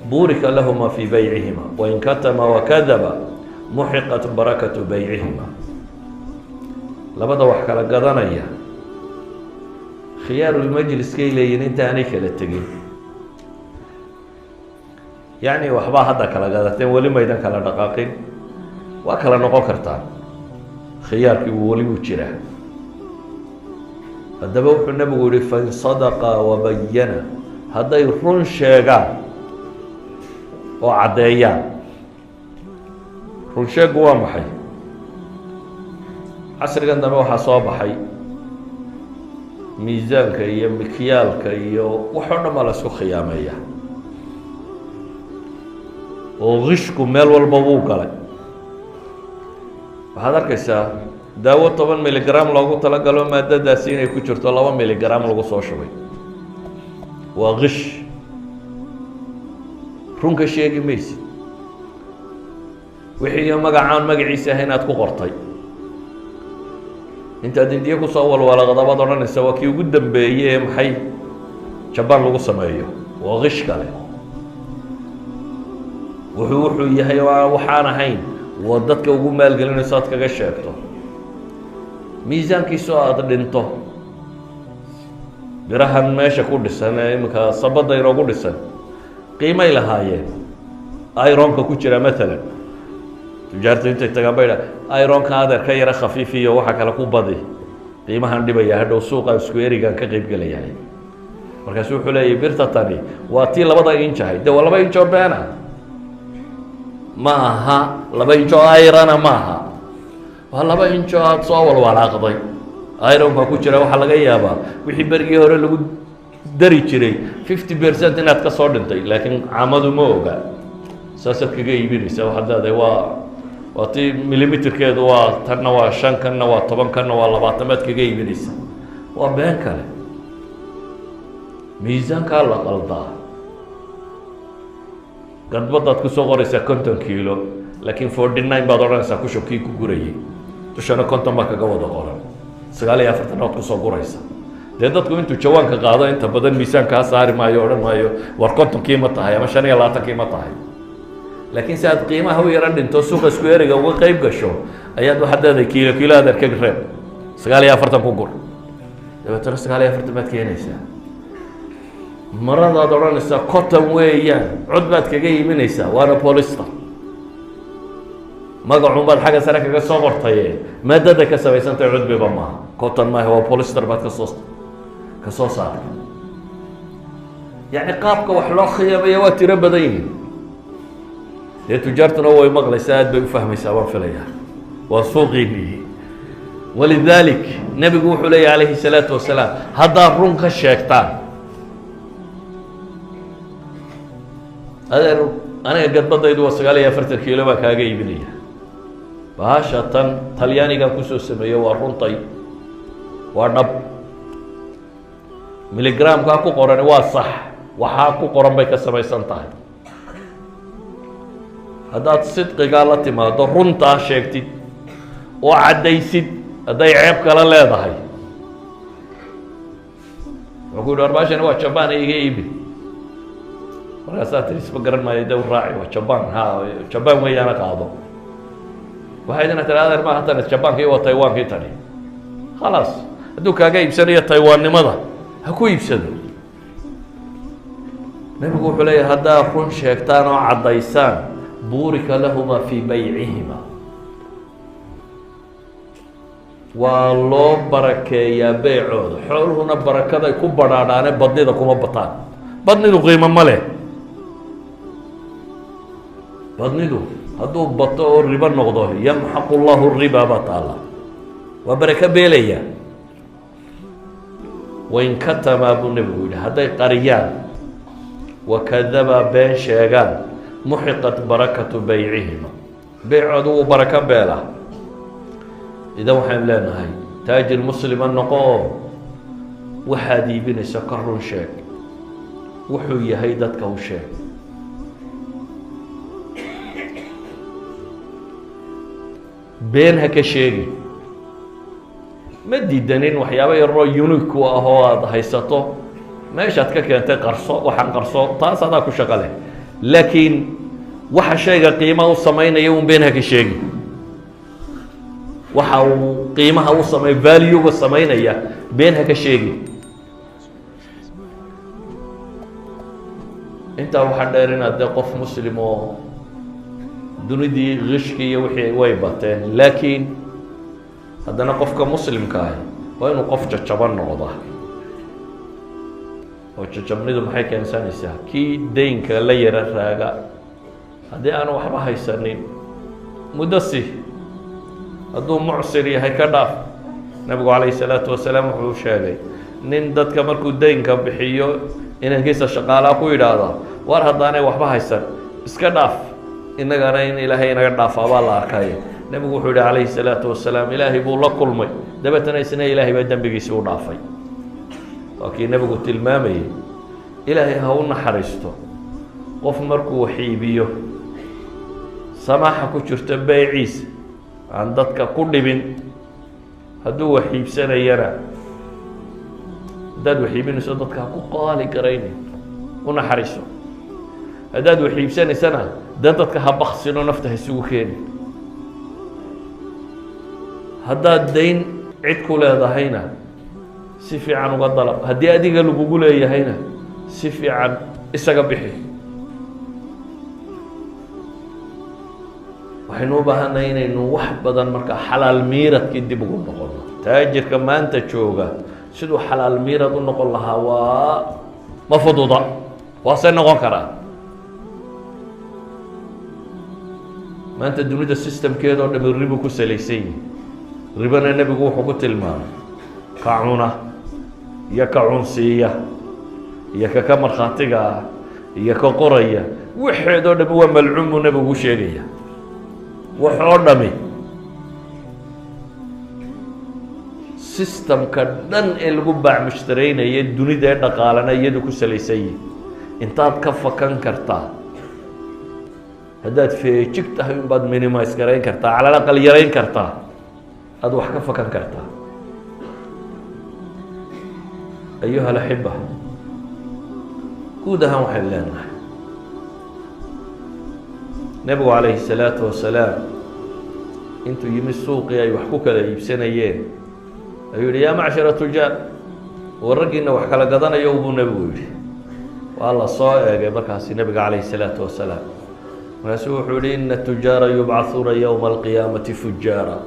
بورك لهما في بيعهما، وإن كتما وكذبا محقت بركة بيعهما. Labada wax kala gadanaya khiyaarulmajliskay leeyihin inta aanay kala tegin. Yacni waxbaa hadda kala gadateen, weli maydan kala dhaqaaqin, waa kala noqon kartaan, khiyaarkii weli wuu jiraa. Haddaba wuxuu Nebigu yihi: فإن صدقا وبينا, hadday run sheegaan oo caddeeyaan. Run sheegu waa maxay? Casrigan dambe waxaa soo baxay miisaanka iyo mikyaalka iyo wax oo dhan baa la isku khiyaameeya oo qishku meel walba wuu galay. Waxaad arkaysaa daawo 10 miligram loogu talagalo maadadaasi inay ku jirto, 2 miligram lagu soo shubay. Waa qish. Runka sheegi maysid. Wixii iyo magacaan magaciisa ah inaad ku qortay, intaad Indiya kusoo walwalaqda baad odhanaysa waa kii ugu dambeeyey ee maxay Jabaan lagu sameeyo. Waa qish kale. Wuxuu yahay oo aan waxaan ahayn waa dadka ugu maalgelinayso aad kaga sheegto. Miisaankiisoo aada dhinto, birahan meesha ku dhisan ee iminka sabadda inoogu dhisan qiimay lahaayeen. Ironka ku jira maalan, tujaarta intay tagaan bay dha ironka adeer ka yara khafiifiyo, waxa kale ku badi, qiimahan dhibaya, hadhow suuqa isku erigan ka qeyb gelayahay. Markaasu wuxuu leeyahy birta tani waa tii 2da inch ahayd. De waa 2 inch oo beena ma aha, 2 inch oo irona ma aha, waa 2 inch oo aada soo walwalaaqday. Ironka ku jira waxaa laga yaabaa wixii berigii hore lagu dari jiray 50% inaad ka soo dhintay, laakiin caamadu ma oga. Saasaad kaga iibinaysa. Waxaad leedahay waa tii millimeterkeedu waa tanna, waa 5, kanna waa 10, kanna waa 20 baad kaga iibinaysa. Waa been kale. Miisaankaa la qaldaa, gadbadaad kusoo qoraysaa 50 kiilo, laakiin 49 baad odhanaysaa kushubkii ku gurayay, dushana 50 baa kaga wada qoran, 49 waad kusoo guraysa. Dee dadku intuu jawaanka qaado inta badan miisaankaa saari maayo, odhan maayo war 50kii ma tahay ama 25kii ma tahay. Laakiin si aad qiimaha u yaro dhinto, suuqa isku eriga uga qeyb gasho, ayaad waxaad leedahay kiilo kiilo adeer ka reeb, 49 ku gur. Dabeetana 49 baad keenaysaa. Maradaad odhanaysaa cotton weeyaan, cod baad kaga iiminaysaa, waana polyester. Magacun baad xagga sare kaga soo qortaye, maadada ka samaysantahay cudbiba maaha, cotton maaha, waa polyester baad kasoo saartay. Yacni qaabka wax loo khiyaamaya waa tiro badan yihin. Dee tujaartuna way maqlaysaa, aad bay u fahmaysaa baan filayaa, waa suuqiinii. Walidalik nebigu wuxuu leeyahy calayhi الsalaatu wasalaam, haddaad run ka sheegtaan, adeer aniga gadbadaydu waa 49 kiilo baa kaaga iibinaya, bahasha tan Talyaanigan kusoo sameeye, waa runtay, waa dhab, miligramkaa ku qorani waa sax, waxaa ku qoran bay ka samaysan tahay. Haddaad sidqigaa la timaado, runtaa sheegtid oo caddaysid hadday ceeb kala leedahay, wuxuu ku yidhi, war baashani waa Jabaan, iga iibi. Markaasaa tiri, isma garan maayo, de u raaci, waa Jabaan, ha, Jabaan weeyaana, qaado. Waxay idina tiri, adeer maaha tani Jabaankii, waa Taiwankii tani. Khalaas, hadduu kaaga iibsanayo Taiwaannimada, ha ku iibsado. Nebigu wuxuu leeyahy, haddaad run sheegtaan oo caddaysaan, buurika lahuma fii baycihima, waa loo barakeeyaa beycooda. Xooluhuna barakaday ku badhaadhaane, badnida kuma bataan. Badnidu qiimo ma leh. Badnidu hadduu bato oo ribo noqdo, yamxaqu llahu riba baa taala, waa barako beelaya. Wain katamaa, buu nebigu yihi, hadday qariyaan, wakadabaa, been sheegaan, muxiqat barakatu baycihima, beycoodu wuu barako beelaa. Idan waxaynu leenahay, taajir muslima noqo oo waxaad iibinayso ka run sheeg, wuxuu yahay dadka u sheeg. Been ha ka sheegi. Ma diidanin waxyaaba yaroo unique u ah oo aada haysato, meeshaad ka keentay qarso, waxaan qarso, taas adaa ku shaqo leh. Laakiin waxa shayga qiimaha u samaynaya un been ha ka sheegi. Waxa uu qiimaha u samey, valuega samaynaya, been ha ka sheegi. Intaa waxaa dheer inaad dee qof muslim oo dunidii kishkii iyo wixii way bateen, laakiin haddana qofka muslimka ahi waa inuu qof jajaban noqda. Oo jajabnidu maxay keensanaysaa? Kii deynka la yara raaga, haddii aanu waxba haysanin, muddo si, hadduu mucsir yahay, ka dhaaf. Nabigu calayhi salaatu wasalaam wuxuu sheegay nin dadka markuu deynka bixiyo inankiisa shaqaalaa ku yidhaahda, war haddaanay waxba haysan iska dhaaf, innagana in Ilaahay inaga dhaafaa baa la arkaya. Nebigu wuxuu yihi calayhi salaatu wasalaam, Ilaahay buu la kulmay, dabeetana isna Ilaahay baa dembigiisii u dhaafay. Waa kii nebigu tilmaamayey, Ilaahay ha u naxariisto qof markuu wax iibiyo samaaxa ku jirto beyciisa, aan dadka ku dhibin. Hadduu wax iibsanayana, haddaad wax iibinayso, dadka ha ku qaali garaynin, u naxariiso. Haddaad wax iibsanaysana, dee dadka ha baksino, nafta ha isugu keenin. Haddaad dayn cid ku leedahayna, si fiican uga dalab. Haddii adiga lagugu leeyahayna, si fiican isaga bixi. Waxaynu u baahannahay inaynu wax badan markaa xalaal miiradkii dib ugu noqono. Taajirka maanta jooga siduu xalaal miirad u noqon lahaa waa ma fududa, waase noqon karaa. Maanta dunida systemkeeda oo dhami ribu ku salaysan yihi. Ribana nebigu wuxuu ku tilmaamay ka cuna iyo ka cunsiiya iyo ka markhaatiga ah iyo ka qoraya, waxeedoo dhami waa malcuun buu nebigu sheegaya, wax oo dhami. Systemka dhan ee lagu baac mushtaraynaya dunida ee dhaqaalana iyadu ku salaysan yihi. Intaad ka fakan kartaa, haddaad feejig tahay, unbaad minimise garayn kartaa, cala alaqal yarayn kartaa, aada wax ka fakan kartaa. Ayuha alaxiba, guud ahaan waxaynu leenahay Nebigu calayhi salaatu wasalaam intuu yimi suuqii ay wax ku kala iibsanayeen ayuu yihi: "Yaa macshara tujaar, war raggiina wax kala gadanayo," buu nebigu yidhi. Waa la soo eegay markaasi nebiga calayhi salaatu wasalaam. Markaasuu wuxuu yihi: "Ina tujaara yubcahuuna yowma alqiyaamati fujaara."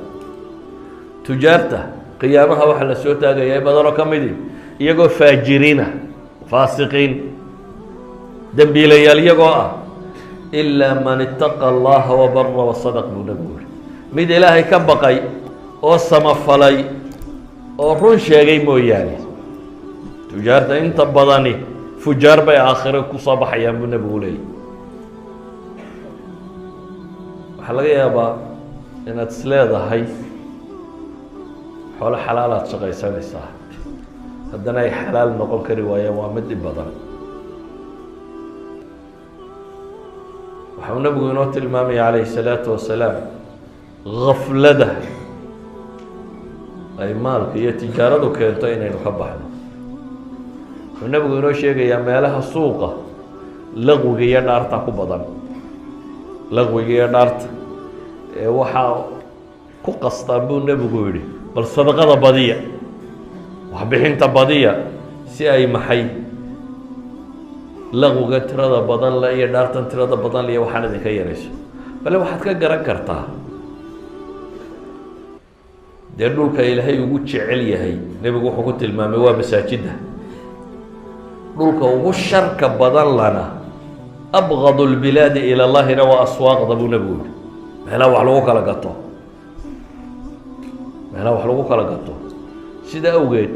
Tujaarta qiyaamaha waxaa la soo taagaya in badanoo ka midi iyagoo faajiriina, faasiqiin, dembiilayaal iyagoo ah, "ilaa man itaqa allaha wabara wasadaq," buu nebigu yihi, mid Ilaahay ka baqay oo samafalay oo run sheegay mooyaane. Tujaarta inta badani fujaar bay aakhiro kusoo baxayaan, buu nebigu leeyay. Waxaa laga yaabaa inaad is leedahay xoolo xalaalaad shaqaysanaysaa, haddana ay xalaal noqon kari waayaan. Waa mid dhib badan. Waxau nebigu inoo tilmaamaya calayhi الsalaatu wasalaam gaflada ay maalka iyo tijaaradu keento inaynu ka baxno. Wuxuu nebigu inoo sheegayaa meelaha suuqa laqwiga iyo dhaarta ku badan, laqwiga iyo dhaarta ee waxaa ku qastaan, buu nebigu yihi, bal sadaqada badiya, waxbixinta badiya, si ay maxay laqwiga tirada badan le iyo dhaartan tirada badan le iyo waxaan idinka yarayso. Bale waxaad ka garan kartaa dee dhulka Ilaahay ugu jecel yahay, nebigu wuxuu ku tilmaamay, waa masaajidda. Dhulka ugu sharka badan lana, abgadu lbilaadi ila llahina, waa aswaaqda, buu nebigu yihi, meelaha wax lagu kala gato, meelaha wax lagu kala gato. Sida awgeed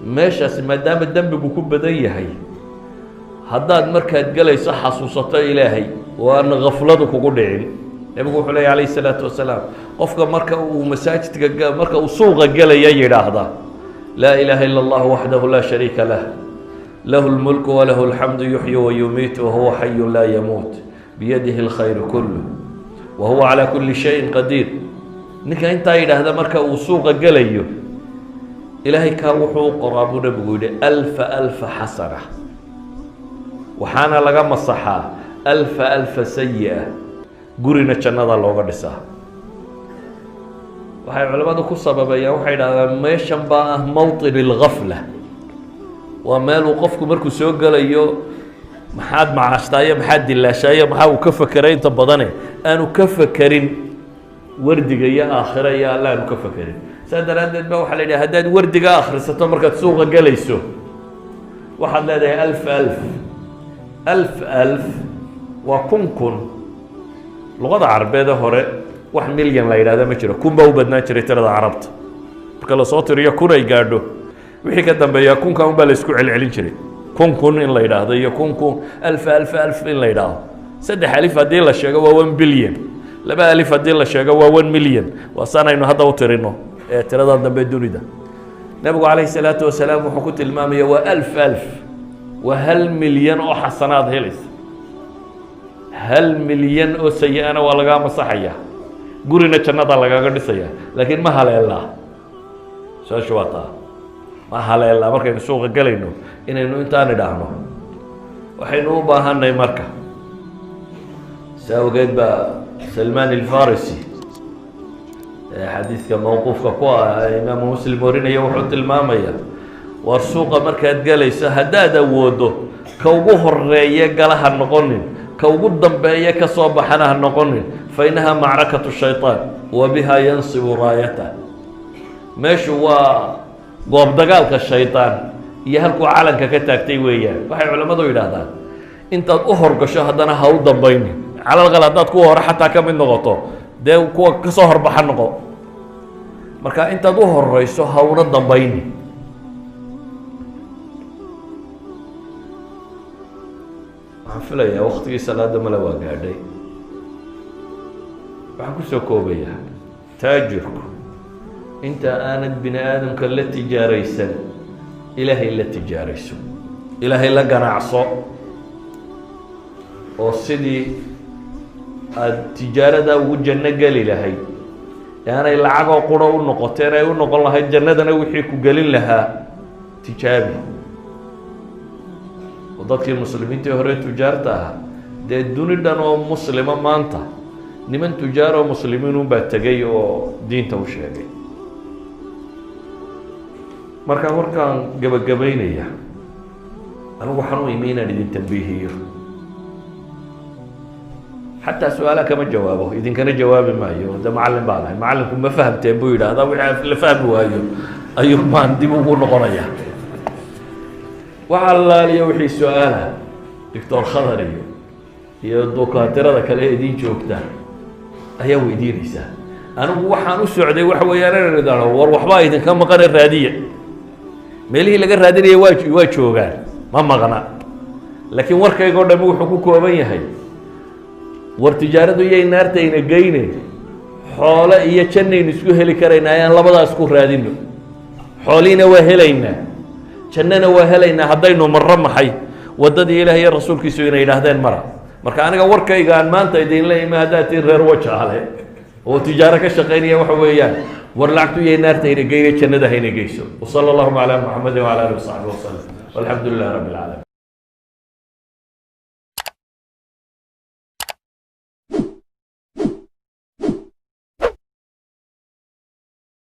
meeshaasi maadaama dembigu ku badan yahay, haddaad markaad gelayso xasuusato Ilaahay oo aan gafladu kugu dhicin, nebigu wuxuu leeyay alayh الsalaatu wasalaam, qofka marka uu masaajidka, marka uu suuqa gelaya yidhaahda: "Laa ilaaha ila اllah waxdahu laa shariika lah, lahu اlmulku walahu اlxamdu, yuxyi wayumiit wahuwa xayu laa yamuut, biyadihi اlkhayr kuluh wa huwa calaa kuli shayin qadiir." Ninka intaa yidhaahda marka uu suuqa gelayo, Ilaahay kaa wuxuu u qoraa, buu nebigu yihi, alfa alfa xasana, waxaana laga masaxaa alfa alfa sayi-a, gurina jannada looga dhisaa. Waxay culimmadu ku sababeeyaan, waxay idhahdaan meeshan baa ah mawطin اlgafla, waa meel uu qofku markuu soo gelayo maxaad macaashtaayo, maxaad dilaashaayo, maxaa uu ka fekeray inta badane, aanu ka fekerin wardiga iyo aakhira iyo Alla aanu ka fekerin. Saas daraaddeed ba waxaa la yidhaha haddaad wardiga akhrisato markaad suuqa gelayso, waxaad leedahay alf alf alf alf, waa kun kun. Luqada carabeede hore wax milyan la yidhahda ma jiro, kun baa u badnaan jiray tirada carabta. Marka lasoo tiriyo kun ay gaadho, wixii ka dambeeya kunka un baa la isku celcelin jiray, kun kun in la yidhaahdo iyo kun kun, alf alf alf in la yidhaahdo. Saddex alif haddii la sheego waa 1 billion, laba alif haddii la sheego waa 1 million. Waa saan aynu hadda u tirino ee tiradan dambe dunida. Nebigu calayhi salaatu wasalaam wuxuu ku tilmaamaya waa alf alf, waa 1 milyan oo xasanaad helaysa, 1 milyan oo sayi-ana waa lagaa masaxaya, gurina jannada lagaga dhisaya. Laakiin ma haleelaa? Su-aashu waa taa. Ma haleelaa markaynu suuqa gelayno inaynu intaan idhaahno? Waxaynu u baahanay marka. Si awgeed baa Salmaan Alfarisi ee xadiidka mawquufka ku ah ee Imaamu Muslim warinaya wuxuu tilmaamaya: war suuqa markaad gelayso, haddaad awoodo, ka ugu horeeye gala ha noqonin, ka ugu dambeeye ka soo baxana ha noqonin, fa innaha macrakatu shayطaan wa biha yansibu raayatah. Meeshu waa goob dagaalka shaydaan iyo halkuu calanka ka taagtay weeyaan. Waxay culammadu yidhaahdaan intaad u horgasho haddana ha u dambaynin, calal qal haddaad kuwa hore xataa ka mid noqoto, dee kuwa kasoo horbaxa noqo. Marka intaad u horeyso ha una dambaynin. Waxaan filayaa waktigii salaada male waa gaadhay. Waxaan kusoo koobayaa: taajirku inta aanad bini aadamka la tijaaraysan, Ilaahay la tijaarayso, Ilaahay la ganacso, oo sidii aada tijaarada ugu janno geli lahayd ee aanay lacagoo quro u noqoteen ay u noqon lahayd jannadana wixii ku gelin lahaa tijaabi. Oo dadkii muslimiintii hore tujaarta ahaa Dee duni dhan oo muslima maanta niman tujaar oo muslimiin unbaa tegay oo diinta u sheegay. Marka warkaan gabagabaynaya, anigu waxaan u imi inaan idin tambiihiyo. Xataa su-aalaha kama jawaabo, idinkana jawaabi maayo. De macallin baan ahay, macallinku ma fahamteen buu yidhaahdaa. Wixii la fahmi waayo ayuu maan dib ugu noqonaya. Waxa allaaliya wixii su-aala, Doctor Khadar iyo dukaatirada kale ee idiin joogta ayaa weydiinaysaa. Anigu waxaan u socday waxa weeyaan inaan idhaahdo, war waxbaa idinka maqane, raadiya. Meelihii laga raadinaya waa joogaan, ma maqna. Laakiin warkayga o dhami wuxuu ku kooban yahay, war tijaaradu yay naarta ina geyne, xoole iyo jannaynu isku heli karaynaa, ayaan labadaas ku raadino. Xoolihiina waa helaynaa, jannana waa helaynaa, haddaynu marro maxay waddadii Ilaah iyo rasuulkiisu inay yidhaahdeen mara. Marka aniga warkayga aan maanta idinla imi, haddaad tiin reer Wajaale oo tijaaro ka shaqaynaya, waxa weeyaan, war lacagtu yay naarta ina geyne, jannada hayna geyso. وصلى اللهم على محمد وعلى آله وصحبه وسلم والحمد لله رب العالمين.